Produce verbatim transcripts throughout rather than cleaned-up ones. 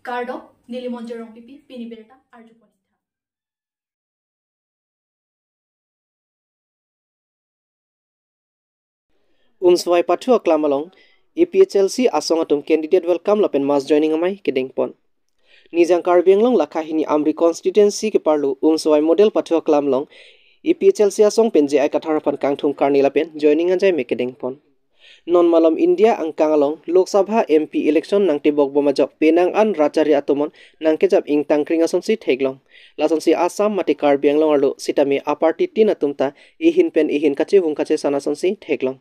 Kardom, neli Monjir Rongpipi, pini birta arjupon. Umswai pathu aklam along A P H L C asong atum candidate welcome lapen mass joining amei kedengpon. Nijang Karbi Anglong lakha hini Amri constituency keparlo Umswai model pathu aklam along A P H L C asong pen J I Kathar aphan kangthum karni lapen joining ajai me kedengpon. Non malom India angkang along Lok Sabha M P election nangtebok bom ajok penang an rat chari atum an nangkejap ingtang kring asonsi theklong. Lasonsi Assam mate Karbi Anglong arlo sitame aparty tin atum ta ehin pen ehin kachevung kachesan asonsi theklong.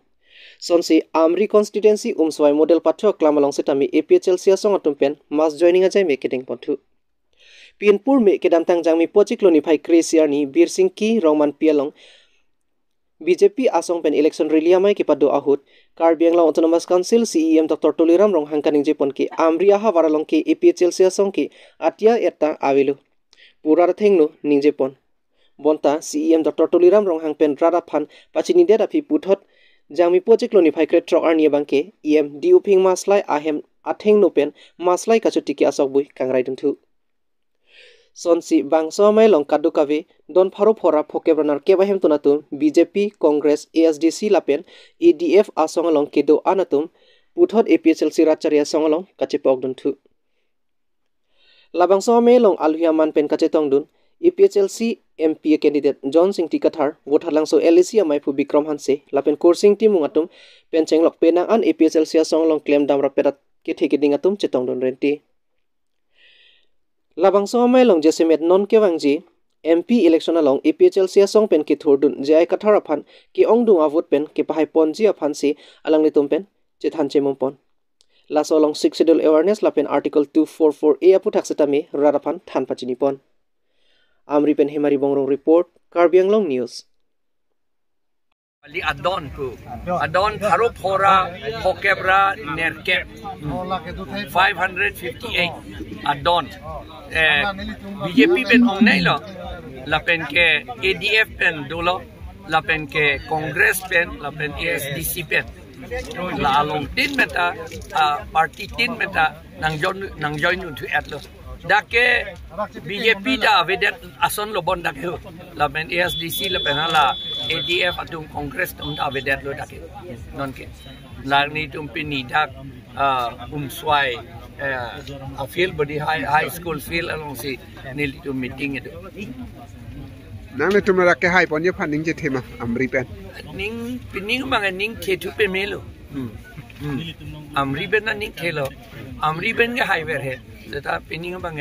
Sonsi Amri constituency Umswai model pathu aklam along sitame A P H L C asong atum pen mass joining ajai me kedengpon thu. Pinpur me kedamtang Jangmi pochiklo niphai kre-isi arni Birsingki Rongmanpi along B J P asong pen election rally amei kepado ahut Karbi Anglong Autonomous Council C E M Doctor Tuliram Ronghang kaningjepon ke Amri ahavar along ke A P H L C asong ke atia etta avelo pu rat athengno ningjepon. Bonta C E M Doctor Tuliram Ronghang pen rat aphan pachinidet aphi puthot Jangmi pochiklo niphai krethrok arni abangke E M D Uphing Maslai ahem athengno pen maslai kachotiki asokbui kangraidun thu. Sonsi bangso amei along kadokave don pharo phora phokep ra nerkep ahemtun atum B J P, Congress, A S D C lapen A D F asong along kedo-an atum puthot A P H L C rat chari asong along kachepokdun thu. Labangso amei along alohi aman pen kachetongdun A P H L C M P candidate John Singti Kathar, Vothatlangso L A C ameiphu Bikrom Hanse lapen Kursing Timung atum pen chenglok penang an A P H L C asong along klemdam rapet at kethe keding atum chetongdun renti. Labangso amei along jasemet non kevangji M P election along A P H L C asong pen kethurdun J I Kathar aphan ke-ongdung avote pen kepahaiponji aphansi alanglitum pen chethan chemumpon. Laso along Sixth Schedule awareness lapen Article two four four A aputhak sitame rat aphan than pachinipon. Amri pen Hemari Bongrung report, Karbi Anglong News. Ali adon ku. Adon pharo phora phokep ra nerkep. Five hundred fifty-eight adon. Eh, B J P pen ongnailo. Lapen ke A D F pen dolo. Lapen ke Congress pen, lapen A S D C pen. La along tin meta, ah, party tin meta nangjoin, nangjoin un thu etlo. Dak ke B J P ta avedet ason lo bon dak ke ho. Lapen A S D C lapen hala A D F atum Congress atum ta avedetlo dak ke. Non ke. La nelitum pini dak, ah, Umswai, eh, a field body high, high school field alongsi nelitum meeting kedo. Nanglitum ra kehaiponji aphan ning chethe ma Amri pen? Ning, pining abang ning thethu pemelo. Hmm. Hmm. Amri pen na ning thelo. Amri pen kehaiver he. Seta pining abang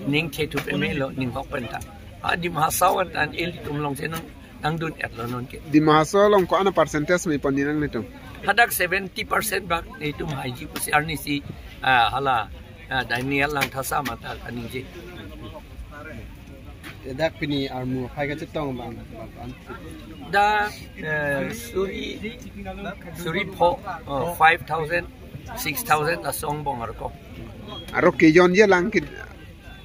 ning thethu pemelo, ning hok pen ta. Ah, Dima Hasao an tan ilitum alongsi nang, nangdun etlo non ke. Dima Hasao along ko-an a percentage mepon nanglitum? Hadak seventy percent bak nelitum haiji pusi arnisi, ah, hala, ah, Daniel Langthasa mata kaningje. Dak pini armu aphai kachetong abang, abang. Dak, eh, suri, suri pho, oh, five thousand, six thousand asong bong arko. Aro kejon je lang ke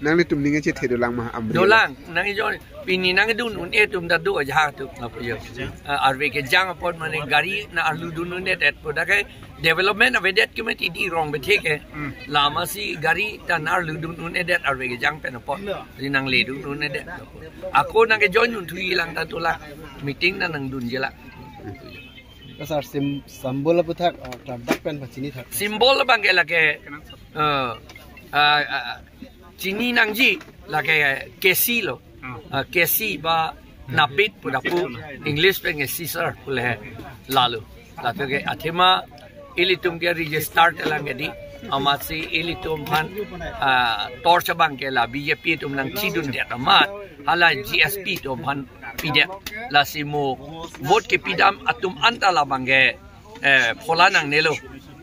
nanglitum ning chethe dolang ma Amri? Dolang, nangjon, pini nangdun un-e atum ta do aja atum, apa ya? Eh, arve kejang apot mane gari na arlu dun un-edet po dak ke development avedet ke mati di rong bethe ke. Hmm. Lama si gari ta na arlu dun un-edet arve kejang pen apot. Di nangle dun un-edet. Ako nangkejoin un thu ilang ta tula. Meeting na nangdunje la. Ka sar sim-, symbol aputhak, ah, ladak pen pachini thak. Symbol abang ke lake, eh, ah, ah, chini nangji lake kesi lo. Ah, kesi ba napit pu lapu English pen ke scissor pu le lalu. Lapu ke athema ilitum ke register telang ke di amatsi ilitum aphan, ah, torch abang ke la B J P atum nangchidundet amat hala G S P atum aphan pidet. Lasi mo vote kepidam atum anta labang ke, eh, phola nangnelo.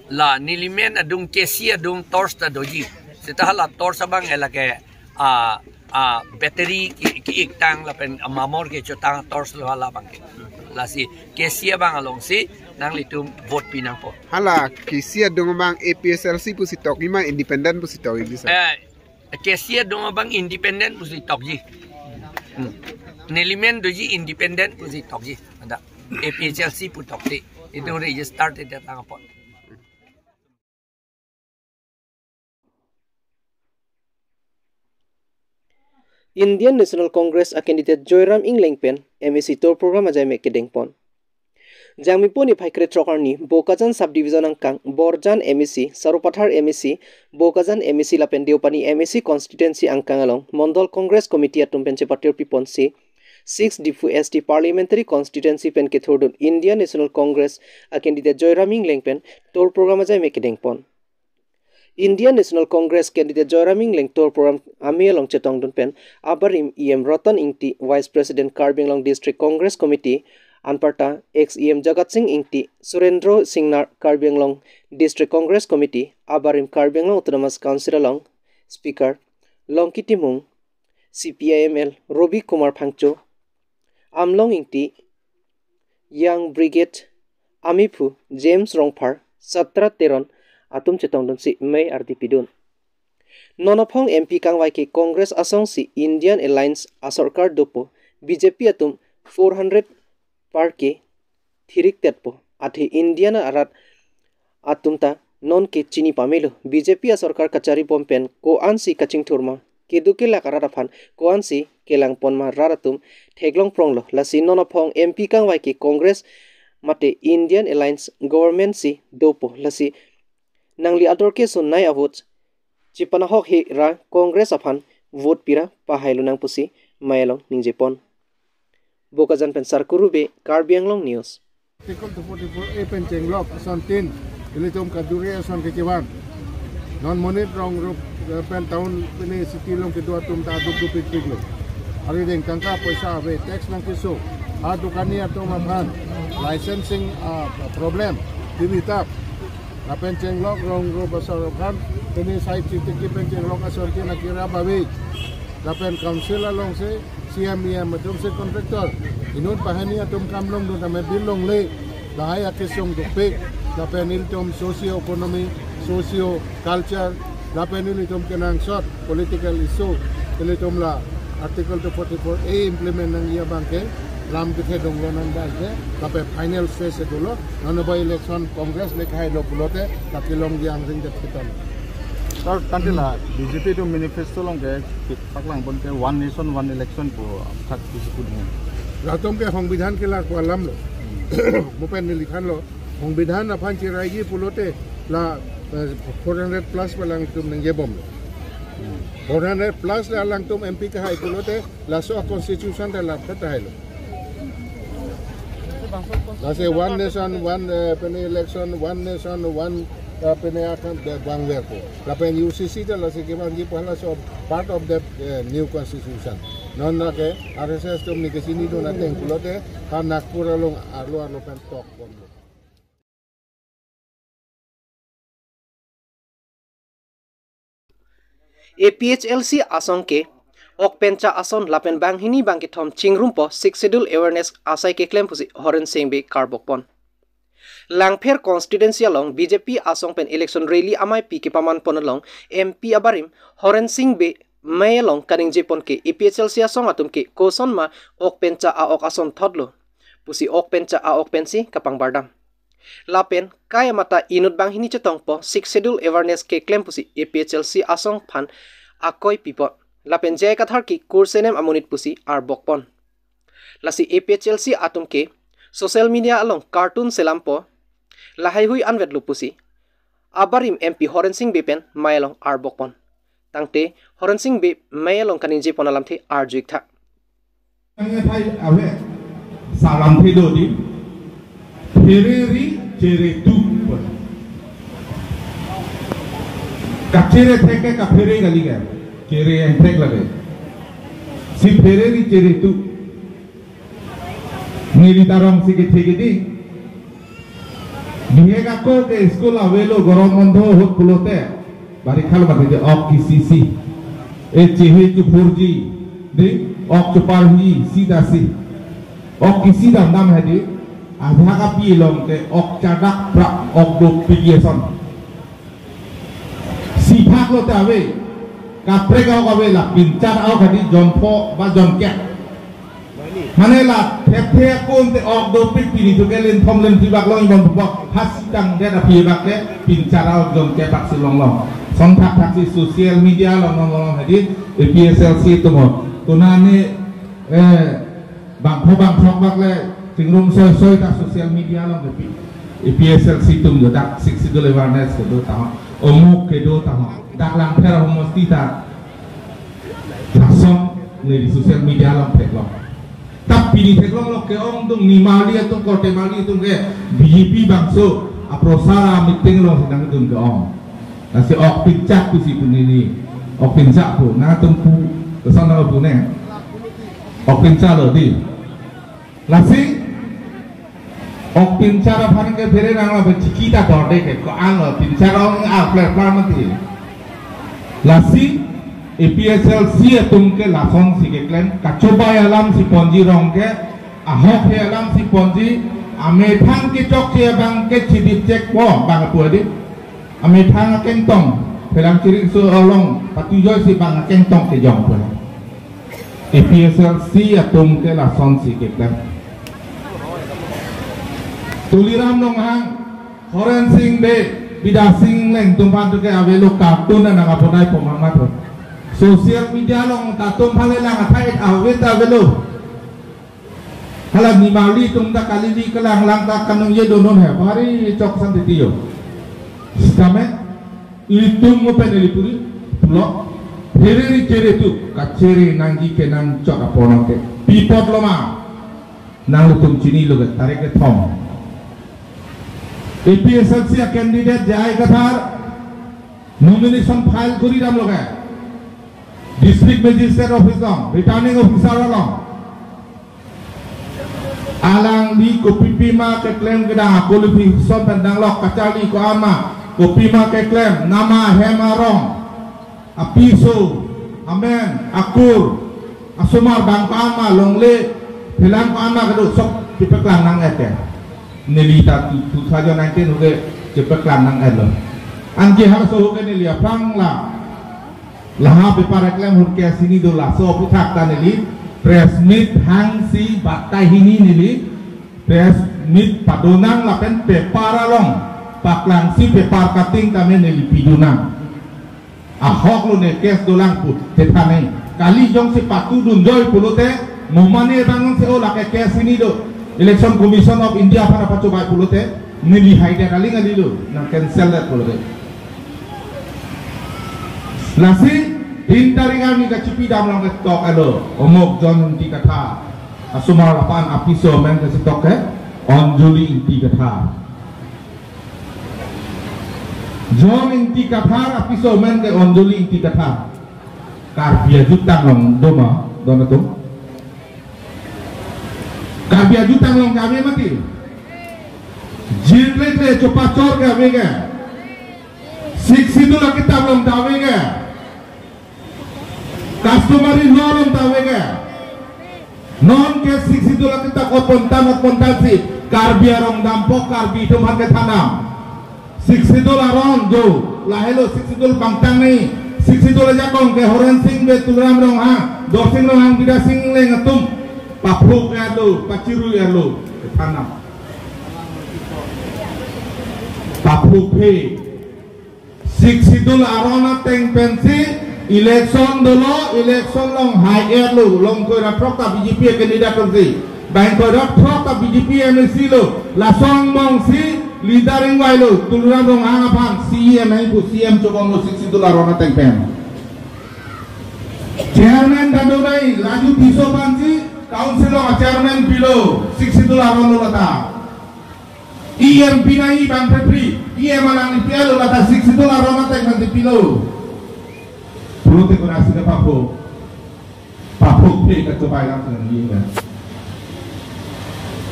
La nelimen adung kesi adung torch ta doji. Seta hala torch abang ke lake, ah, ah, battery ke, ke-iktang lapen amamor kechotang torch lo hala abang ke. Lasi kesi abang alongsi nanglitum vote pinangpo. Hala kesi adung abang A P H L C pusi tokji ma independent pusi tokji sir? Eh, kesi adung abang independent pusi tokji. Hmm. Nelimen doji independent pusi tokji. Ada A P H L C pu tokte. Itum register te datang apot. Indian National Congress a candidate Joyram Engleng pen M A C tour program ajai me kedengpon. Jangmipo niphai krethrok arni Bokajan Subdivision angkang Borjan M A C, Sarupathar M A C, Bokajan M A C lapen Deopani M A C constituency angkang along Mondol Congress Committee atum pen chepatir piponsi six Diphu S T Parliamentary Constituency pen kethurdun Indian National Congress a candidate Joyram Engleng pen tour program ajai me kedengpon. Indian National Congress candidate Joyram Engleng tour program amei along chetongdun pen abarim E M Ratan Ingti, Vice President Karbi Anglong District Congress Committee, anparta ex E M Jagat Sing Ingti, Surendra Singnar, Karbi Anglong District Congress Committee, abarim Karbi Anglong Autonomous Council along Speaker Longki Timung, C P I M L Robi Kumar Phangcho, Amlong Ingti, Young Brigade amiphu James Rongphar, Satra Teron atum chetongdunsi mei ardi pidun. Non aphong M P kangvai ke Congress asongsi Indian Alliance asorkar dopo, B J P atum four hundred par ke thirik tetpo, athe Indian arat atum ta non ke chini pamelo. B J P asorkar kachari bom pen ko-ansi kachingthur ma, kedo kelak arat aphan ko-ansi kelangpon ma rat atum theklong pronglo. Lasi non aphong M P kangvai ke Congress mate Indian Alliance government si dopo. Lasi nangli ador ke sonai a-vote chipanahok he ra Congress aphan vote pira pahailonang pusi mei along ningjepon. Bokajan pen Sarkuru Bey, Karbi Anglong News. Article two forty-four A pen chenglok ason tin, ilitum kaduri ason kechevan. Non monit rong rup, eh, pen town pini city along kedo atum ta aduk dupik piklo. Arideng tangka poisa ave, tax nangkeso. Ha dukani atum aphan licensing, ah, problem. Tini tap. Lapen chenglok rong rup ason aphan, pini side city ki pen chenglok ason tin akira babi. Lapen council alongsi C M E M atum si contractor. Inut banghini atum kam longdun tame bill longle. Lahai akesung dopik. Lapen ilitum socio economy, socio culture. Lapen ilitum kenangsot political issue. Ilitum la Article two forty-four A implement nangji abang ke lam kethe donglo nang abang ke. Lapen final stage si dolo. Non by election Congress le kahailo pulote, kaki longji angring det kitan. Sir, tangte la B J P atum manifesto along ke, paklang pon ke One Nation, One Election pu thak isi puding. Latum ke Songbidhan kelak pu alam lo. Mo pen neli thanlo, Songbidhan aphan cheraiji pulote la, eh, four hundred plus pu alangtum ningje bomlo. Four hundred plus le alangtum M P kahai pulote, laso constitution ta lapkha tahailo. Lasi One Nation, One, eh, pene election, One Nation, One, eh, pene akan de bang verko. Lapen U C C ta lasi kevangji pu halaso part of that, eh, new constitution. Non lake R S S atum neli kachinidun ateng pulote, ha Nagpur along arlo arlo pen tok bomlo. A P H L C asong ke ok pencha ason lapen banghini bangkethom chingrumpo Sixth Schedule awareness asai keklem pusi Horen Sing Bey karbokpon. Langpher constituency along B J P asong pen election rally ameipi kepamanpon along M P abarim Horen Sing Bey mei along kaningjepon ke A P H L C asong atum ke kosonma ok pencha a-ok ason thotlo pusi ok pencha a-ok pensi kapangbardam. Lapen kai amata inut banghini chetongpo Sixth Schedule awareness keklem pusi A P H L C asong aphan akoi pipon. Lapen J I Kathar ke kursenem amonit pusi arbokpon. Lasi A P H L C atum ke social media along cartoon selampo, lahaihui anvetlo pusi abarim M P Horen Sing Bey pen mei along arbokpon. Tangte Horen Sing Bey mei along kaningjepon alamthe arju-ik tha. Ang thai ave, salam thilo di. Phereri cheretu. Kachere thek ke kaphere kali ke. Chere angthek lage. Si phereri cheretu. Neli ta rongsi kethek di. Bihek ako ke school avelo gorom bondho ahut pulote. Bari khalo bari de ok kisisi. E chehe chu four G. De ok chu parhi si dasi. Ok kisi dam dam hadi. Ajak api along ke ok chadak prak ok dopik ason. Si phak lo ta ave. Kaprek ok ave la pinchar ok hadi jonpho ba jonkep. Mane la thepthe akun te ok dopik pini tu ke len thom len thibak long ibon bupok hasi tang det api bak ke pinchar ok jonkep bak si longlong. Song thak thak si social media long long long hadi A P H L C atum ho. Konane, eh, bangpho bangthrok bak le chingrum soi soi ta social media along ke pi-, A P H L C atum jo dak Sixth Schedule awareness kedo ta ho. Omuk kedo ta ho. Dak Langpher homosti ta lason neli social media along theklong. Ta pini theklonglo ke-ong atum, nimarli atum, korte marli atum ke B J P bangso aprosar a-meeting alongsi nangtum ke-ong. Lasi ok pinchak pusi pu neli. Ok pinchak pu. Nangtum pu. Lason nang pu ne. Ok pinchak lo di. Lasi ok pinchak aphan ke phere nanglo, chiki ta dorde ke ko-an lo, pinchak ong a pler pler mati. Lasi A P H L C atum ke lasonsi keklem, kachobai alamsi ponji rong ke, ahok he alamsi ponji, amethang kechokche abang ke chidip chek po, bang pu adi. Amethang akengtong, pherang chirik so along, patujoisi bang akengtong kejong pu. A P H L C atum ke lasonsi keklem. Tuliram Ronghang, Horen Sing Bey, Bidya Sing Engleng atum aphan tu ke avelo, cartoon anang abonai poma matro. Social media along ta atum aphan le lang athai ave ta avelo. Hala nimarli atum ta kalili kalang lang ta kanung ye donon he. Bari choksan titi yo. Sitame ilitum mo pen ili puri pulo. Phere ri chere tu kachere nangji ke nang chok apono ke. Pi apot lo ma? Nanglitum chinilo ke, tarik kethom. A P H L C a-candidate J I Kathar nomination file kori damlo ke. District Magistrate Office along, Returning Officer along. Alangli kopipima keklem kedang, a-qualification pen danglok, kacharli ko-an ma, kopima keklem, nama hem arong, apiso, amen, akur, asomar bang ko-an ma, longle, phelang ko-an ma kedo sok chepeklang nang-et ke. Neli ta two, two thousand nineteen ude chepeklang nang-etlo. Anke halaso ke neli aphrang la. Laha paper keklem ahut ke sini do, laso aphuthak ta neli press meet hangsi batai hini neli press meet padonang lapen paper along paklangsi paper cutting tame neli pidunang. Ahok lo ne case dolang pu chethanai. Kali jongsi patudun joi pulote, mo mane bang se o lake case hini do, Election Commission of India aphan pachobai pulote, neli hai de kali ngali lo, nang cancel det pulote. Lasi, tin tarik arni kachipi damlong ketok alo, omok John Ingti Kathar asomar lapen apiso amen kesetok ke, Anjali Ingti Kathar. John Ingti Kathar apiso amen ke Anjali Ingti Kathar. Karbi ajutang along do ma, don atum. Karbi ajutang along ke ave mati. Jirkle kle chopachor ke ave ke. Sixth Schedule akitap along ta ave ke. Customary law along ta ave ke. Non ke Sixth Schedule akitap apon tan apon tan si Karbi arong dampo, Karbi atum aphan kethan dam. Sixth Schedule aron do, lahelo Sixth Schedule pangtang ni. Sixth Schedule ajakong ke Horen Sing Bey, Tuliram Ronghang, Dorsing Ronghang, Bidya Sing Engleng atum paphuk-etlo, pachirui-etlo, kethan dam. Paphukphe. Sixth Schedule aron ateng pensi election dolo, election along hai-etlo, along koi ra throk ta B J P candidate pensi. Bang koi ra throk ta B J P M A C lo, lason mong si leader ingvailo, Tuliram Ronghang aphan C E M hai pu, C E M chobomlo Sixth Schedule aron ateng pen. Chairman ta do nai, Raju Tisso aphan si council along chairman pilo, Sixth Schedule aron lo lata. E M pinai bang phepri, E M alangli pi-etlo lata Sixth Schedule aron ateng nang pilo. Pulote konatsi ke paphuk, paphukphe kachobai lam tang ni na.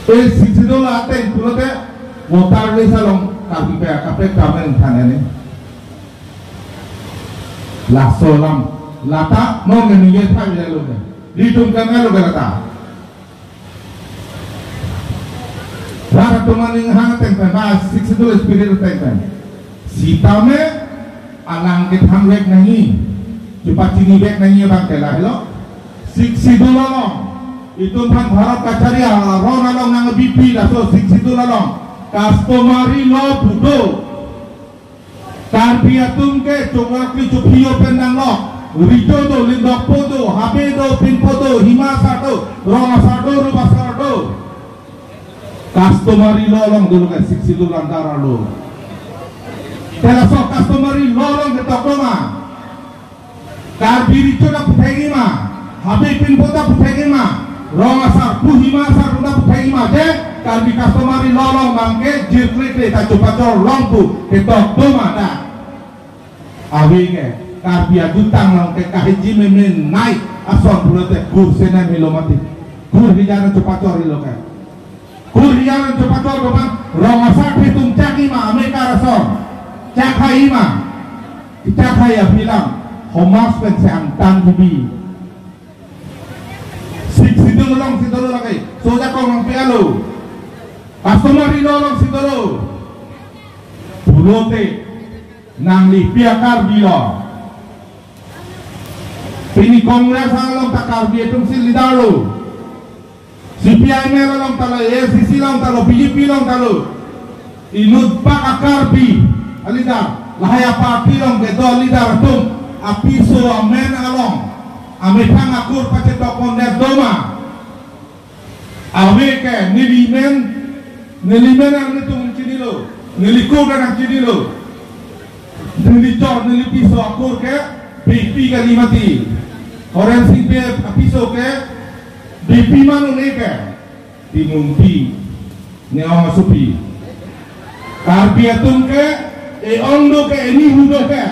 E Sixth Schedule ateng pulote voter list along kapipe kaprek tamen than ni. Laso alam lata non nge nunye thang ya lo ne. Litum kan lo lata. Rat atum aning hang ateng pen, ba Sixth Schedule spirit ateng pen. Sitame alang kethan vek nangji, chepachini vek nangji abang ke lahelo. Sixth Schedule along, itum aphan Bharat kachari aron along nang B P laso Sixth Schedule along, customary law pu do. Karbi atum ke chongrakli chophiyo pen nanglok. Rijo do, Lindokpo do, Habe do, Pinpo do, Hima Asar do, Rong Asar do, Rup Asar do. Customary law along dolo ke Sixth Schedule under arlo. Te laso customary law along ketok doma. Karbi Rijo ta puthekji ma, Habe Pinpo ta puthekji ma, Rong Asar pu Hima Asar pu ta puthekji ma, je Karbi customary law along bang ke jirkle kle ta chopachor long pu ketok doma ta. Ave ke, Karbi ajutang along ke kahiji meme nai ason pulote kur senem helo mati. Kur hijan chopachor helo ke. Kur hijan chopachor dopan Rong Asar atum chakji ma, amekar ason. Chakhai ma. Chakhai apilang. Homas pen se angtan gibi. Sixth Schedule along si dolo lake. Soja kong nangpi alo. Customary law along si dolo. Pulote nangli pi a-Karbi lo. Pini Congress along ta Karbi atum si leader lo. C P I M L along ta lo, A I C C along ta lo, B J P along ta lo. Inut bak a-Karbi a-leader, lahai a-party along kedo leader atum apiso amen along amethang akur pachetokpondet doma. Ave ke neli men, neli men ang netum chinilo, neli kur ang chinilo. Neli chor, neli piso akur ke Beypi kali mati. Horen Sing Bey apiso ke Beypi ma non ke. Timungpi, ne ong asopi. Karbi atum ke, e-ong do ke, eni hu do ke.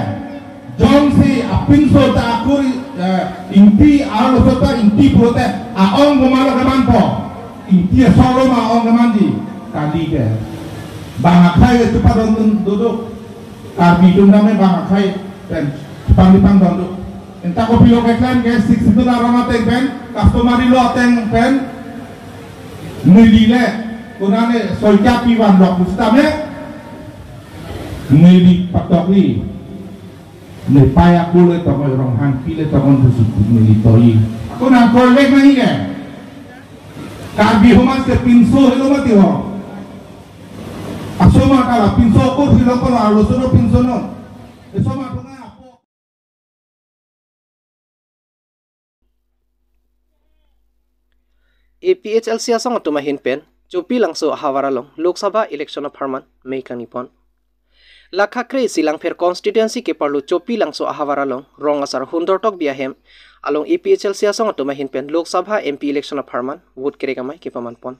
Jongsi apinso ta akur, eh, Ingti arloso ta Ingti pulote, a-ong komatlo kemanpo. Ingti asolo ma a-ong kemanji. Kali ke. Bang akhai ke chupadon dun dodok. Karbi atum dame bang akhai pen chupang lipang don do. Enta kopilo keklem ke Sixth Schedule aron ateng pen, customary law ateng pen, neli le, konane soika pivan lok pusitame, neli patokji. Ne paya kule tokoi Ronghangpi le tokon pusi neli toji. Ako nang kolek nang ike. Karbi homas ke pinso helo mati ho. Asoma kala pinso ko helo ko la lo sono pinso no. Esoma tunga apo. A P H L C asong atum ahin pen Chopilangso ahavar along Lok Sabha election apharman mei kangni pon. Lakha kre-isi Langpher constituency keparlo Chopilangso ahavar along Rong Asar Hundortok Bey ahem along A P H L C asong atum ahin pen Lok Sabha M P election apharman vote kerek amei kepaman pon.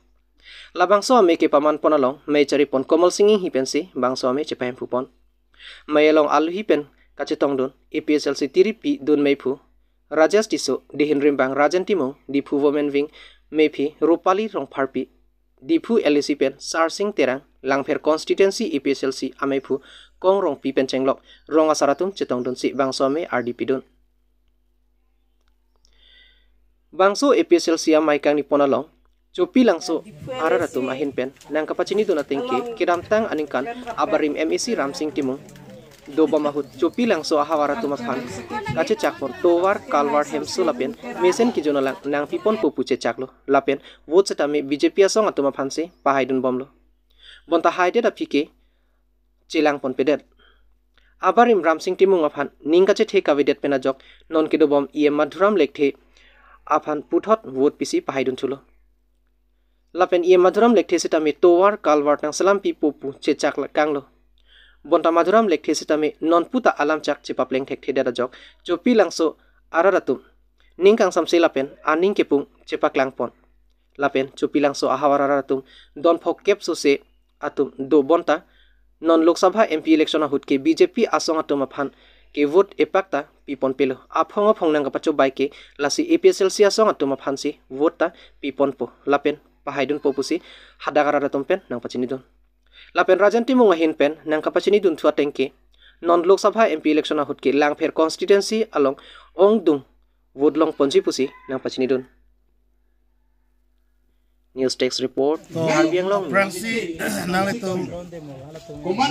Labangso amei kepaman pon along mei chari pon Komol Sing Inghi pensi bangso amei chepahemphu pon. Mei along alohi pen kachetongdun A P H L C tiripi dun meiphu Rajesh Tisso, Dihin Rimbang Rajen Timung, Diphu Women Wing meiphi Rupali Rongpharpi, Diphu L A C pen Sarsing Terang, Langpher constituency A P H L C ameiphu Kong Rongpi pen chenglok Rong Asar atum chetongdunsi bangso amei ardi pidun. Bangso A P H L C amei kangni pon along Chopilangso arat atum ahin pen nangkapachinidun ateng ke kedamtang aningkan abarim M A C Ramsing Timung dobom ahut Chopilangso ahavar atum aphan kachechak pon tovar, culvert, hemso lapen mesen kejun alang nangpi ponpo pu chechaklo lapen vote setame B J P asong atum aphansi pahaidun bomlo. Bonta haidet aphi ke chelang ponpedet. Abarim Ramsing Timung aphan ning kachethe kavedet pen ajok non kedobom E M Madhuram Lekthe aphan puthot vote pisi pahaidun thulo. Lapen E M Madhuram Lekthe setame tovar, culvert nangselam pipo pu chechak la kanglo. Bonta Madhuram Lekthe setame non puta alamchak chepapleng thekthedet ajok Chopilangso arat atum ning kangsamse lapen aning kepung chepaklang pon. Lapen Chopilangso ahavar arat atum don phokep sose atum do bonta non Lok Sabha M P election ahut ke B J P asong atum aphan ke vote epak ta pi ponpelo. Aphong aphong nangkapachobai ke lasi A P H L C asong atum aphansi vote ta pi ponpo lapen pahaidunpo pusi hadak arat atum pen nangpachinidun. Lapen Rajen Timung ahin pen nangkapachinidun thu ateng ke non Lok Sabha M P election ahut ke Langpher constituency along ongdung vote long ponji pusi nangpachinidun. News Desk Report, to Karbi Anglong. Aphrangsi nanglitum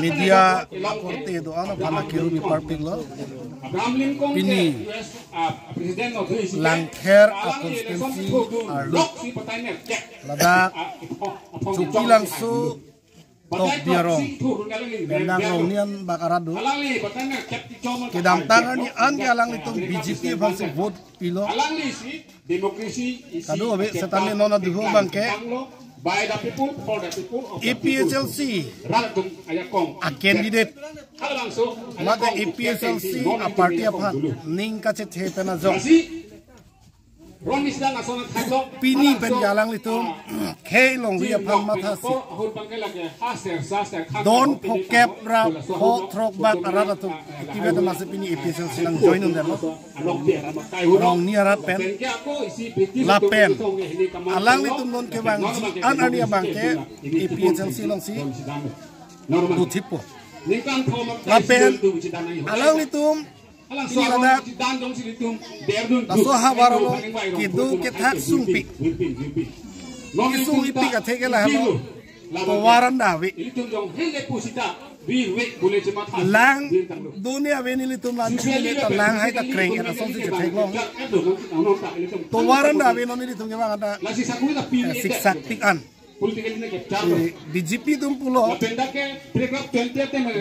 media korte do-an aphan akirumi parpiklo. Pini Langpher a constituency arlo ladak Chopilangso Tokbi arong, Bendang Rongni anbak arat do. Kedamtang arni an ke alanglitum B J P aphansi vote pilo. Kadokave setame non aduhu abangke A P H L C a candidate mate A P H L C a party aphan ning kachethe pen ajok pini pen alanglitum khei longri aphan mathasi don phokep ra pho throk bak arat atum itivet masi pini A P H L C nang join un-edetlo. Rongni arat pen lapen alanglitum non kevangji an arni abangke A P H L C alongsi dothipo. Lapen alanglitum pini ladak laso havar along kedo kethak sungpik. Kesung ipik athe ke lahelo tovar an ta ave. Lang doni ave nelitum lang chini ta lang hai ta kreng era song si chetheklong. Tovar an ta ave non nelitum kevang anta, eh, siksak tik an. Eh, B J P atum pulo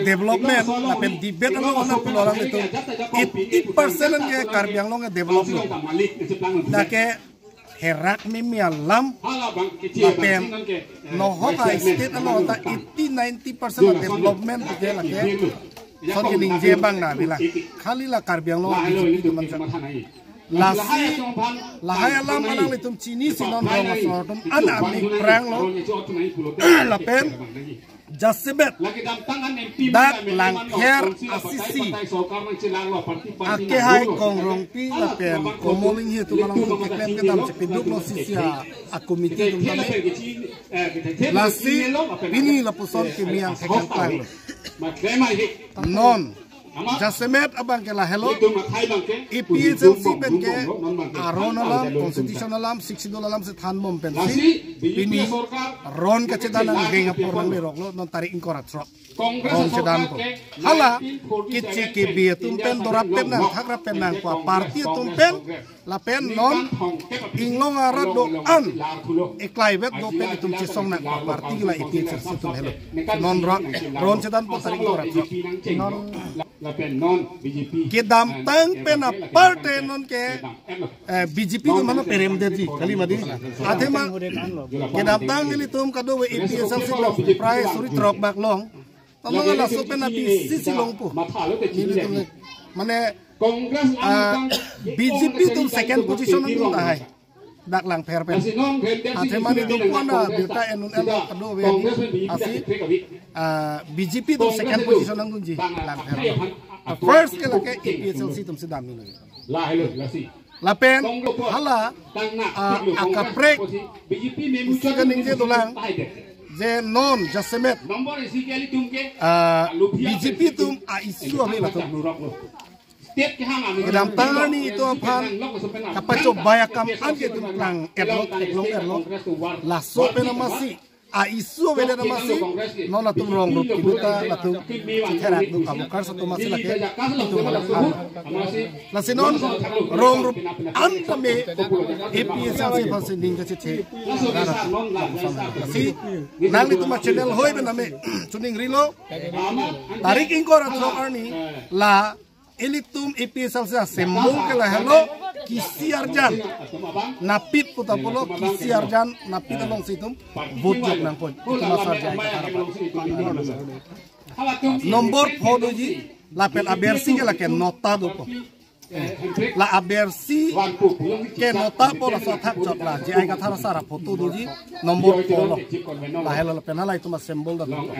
development lapen debate along na pulo alanglitum eighty percent an ke Karbi Anglong ke development. Lake herak mimi alam lapen nohok a state along ta eighty ninety percent a development ke lake son ke ningje abang na bila khali la Karbi Anglong B J P atum anta. Lasi lahai alam alanglitum chinisi non rong asor atum an aphrang lo. Lapen jasemet dak Langpher a C C akehai Kong Rongpi lapen Komolinghi atum along atum keklem kedam chepiduk lo C C a, a committee atum tame. Lasi pini lapuson kemi angthek angklang lo. Non jasemet abangke lahelo, A P H L C pen ke aron alam, constitution alam, Sixth Schedule alam si thanbom pensi pini ron kachedan angdeng apor nanglerok lo, non tarik ingkoi ra throk ron chedanpo. Hala keche kebe atum pen, dorap pen nang, thak rap pen nang, ko party atum pen lapen non inglong arat do-an eklaivet do pen itum chesong nang, ko party la A P H L C atum helo. Non ron, ron chedanpo tarik ingkoi ra throk. Non kedamtang pen aparte non ke, eh, B J P atum mane peremdetji kali mati. Athema kedamtang nelitum kadokave A P H L C along prai suri throk bak long. Tanglo laso pen a B C C longpo. Nelitum le mane, ah, B J P atum second position angdung tahai. Dak Langpher pen. Athema nelitum ko-an abirta en un-elo kadokave asi, ah, B J P atum second position angdungji Langpher. First ke lake A P H L C atum si damji lake. Lapen hala, ah, akaprek isi kaningje dolang je non jasemet, ah, B J P atum a issue ave latum. Kedamtang arni itum aphan kapachobei akam an ke itum klang-etlo, theklong-etlo. Laso pen amatsi a issue avedet amatsi non latum rong rup kedo ta latum chetherak do, ka voters atum amatsi lake itum aphan. Lasi non rong rup an tame A P H L C aphansi ning kachethe. Lasi nanglitum a channel hoi pen tame choningrilo, tarik ingkoi ra throk arni la ilitum A P H L C a symbol ke lahelo kisi arjan napit puta pulo, kisi arjan napit alongsi itum vote jok nangkok. Itum asar jai kathar apa. Nombor pho doji, lapen abersi ke lake nota dopo. La abersi ke nota po, laso athak chot la J I Kathar asar a photo doji, nombor pho lo. Lahelo lapen hala itum a symbol ta dopo.